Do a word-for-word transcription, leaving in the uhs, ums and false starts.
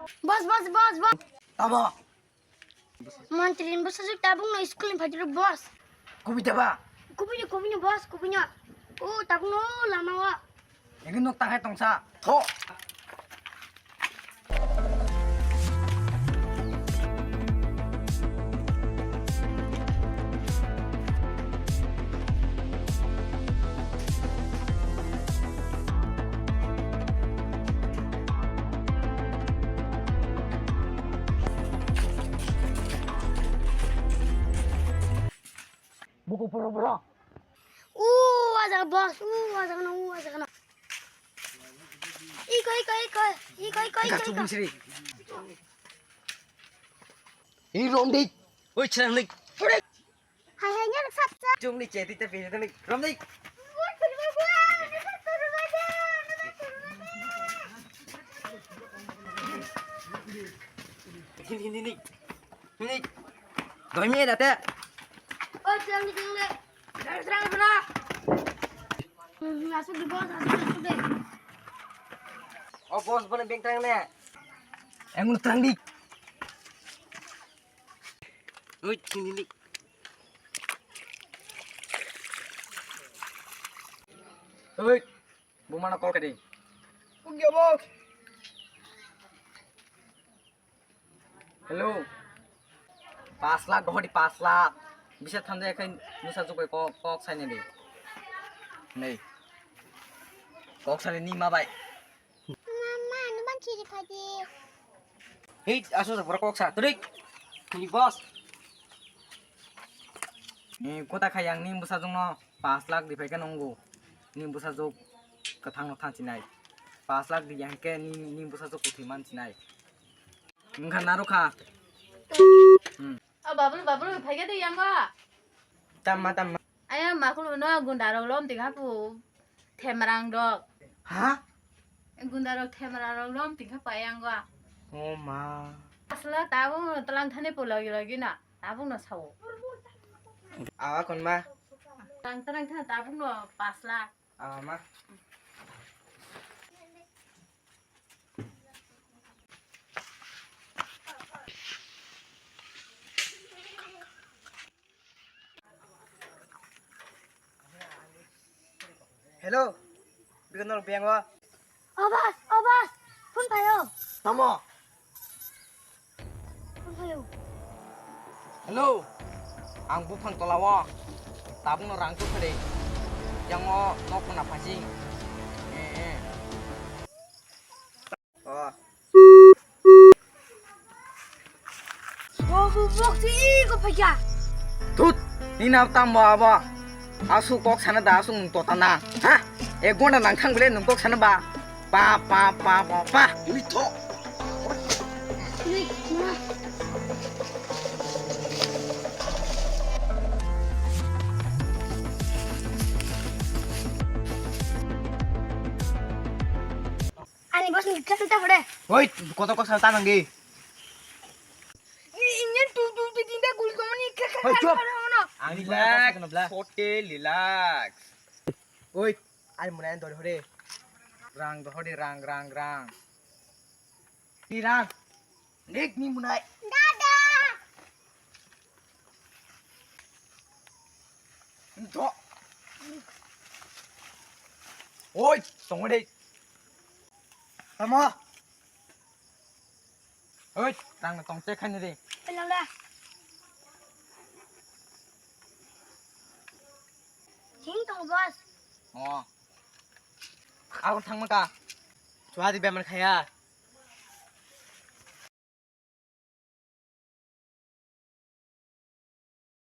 Boss, boss, boss, boss. Tamo? Montri ni bwsajwk tabukno school ni phaitiro boss. Kubui taba? Kubui ni, kubui ni boss, kubui ni. O tabukno lama o. Egi nok tangai tongsa. Tho. Buku pura pura. O, ajak boss, o, ajak na, o, ajak na. Iko, iko, iko, iko, iko, iko, iko. Ika chukun siri. Ini romdik. Oi, chirang dik. Hai, hai, nyak sat, sat. Chungni cheti te pini tani romdik. Hin, hin, hin, hin. Hin. Doi mi da te. Oi, chirang dik, chirang dik. Chirang dik, chirang dik, chirang dik. Hmm, asuk di boss, asuk, asuk di. O boss, bono beng tang ne. Engun tang dik. Oi, sini dik. Oi, bumana call kadi. Oke, boss. Hello. Pas lakh dohori pas lakh. Bisa thamjak khai nusa chubai kok, kok saini di. Nei. Kok saini ni ma bai. Mama, anu ban chiri phadi. Hei, asu sa pura kok sa. Turik. Ni boss. Ni kota khai yang ni bwsajwk no pas lakh di phai khe nungo. Ni bwsajwk kwthang no thang chinai. Pas lakh di yang khe ni, ni bwsajwk kwthwi man chinai. Wngkha narwkha. Hmm. O bablu, bablu, phaikhe de yango. Tamma, tamma. Aya makulu no gunda rok lom tingha pu themrang rok. Ha? Gunda rok themrang rok lom tingha pa yango. O ma. Asla tabung no talang thani pu logi logi na. Tabung no sao. Awa kon ma. Talang talang thani tabung no pas lakh. Ama. Hello, bikin nol biang wa. Obas, obas, phone payo. Tamo. Hello. Hello. Ang buphang tola o. Tabukno rang tu khade. Yang o nok na phasi. Eh, eh. Oh. Bo, bo, bo, si ko phaya. Tut, ni na tam ba ba. Asu kok sana da asu nung tota na. Ha? Ek gonda nang thang bile nung kok sana ba. Pa, pa, pa, pa, pa. Ini to. Ani boss ni kasa ta hore. Oi, koto kok sana ta nanggi. Ini tu tu tu tinta gul kau ni kaka. Oi, chop. Relax, hotel, relax. Oi, ai muna yang dori hore. Rang dohori, rang, rang, rang. Ni rang. Nek ni munai. Dada. Nto. Oi, tongo dei. Tamo. Oi, tang tong che khani dei. Pelangda. Sing tong boss. Oh. Aku thang maka. Chua di beman khaya.